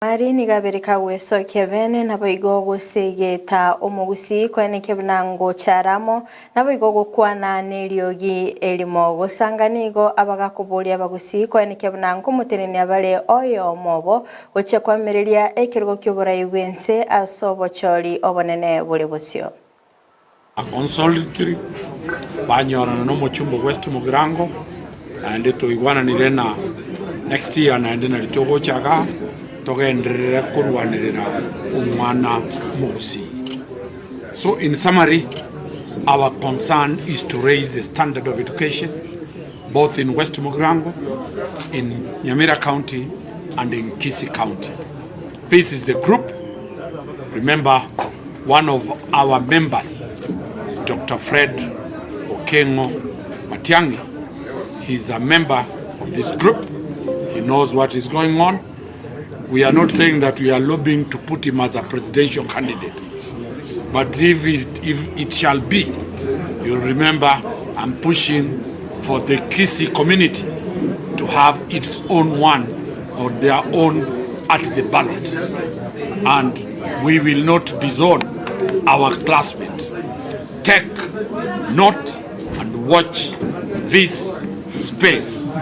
Omari nigo abere kagwesokia bene, naboigo gosegeta omogusii koenekia buna ngocha are amo, naboigo gokwana neriogi erimo. Gosanga nigo abagakoboria abagusii koenekia buna nkomotenenia bare oyomo obo gochia koamereria ekerogo ki'oborai bw'ense ase obochori obonene bore bosio. Consolatory, banyorana na omochumba West Mugirango, naende twaigwananire na next year naende nari togocha igaa togenderere korwanerera omwana omogusii. So in summary, our concern is to raise the standard of education both in West Mugirango, in Nyamira County and in Kisii County. This is the group. Remember, one of our members is Dr. Fred Okengo Matiang'i. He's a member of this group. He knows what is going on. We are not saying that we are lobbying to put him as a presidential candidate. But if it, if it shall be, you'll remember I'm pushing for the Kisii community to have its own one or their own at the ballot. And we will not disown our classmate. Take note and watch this space.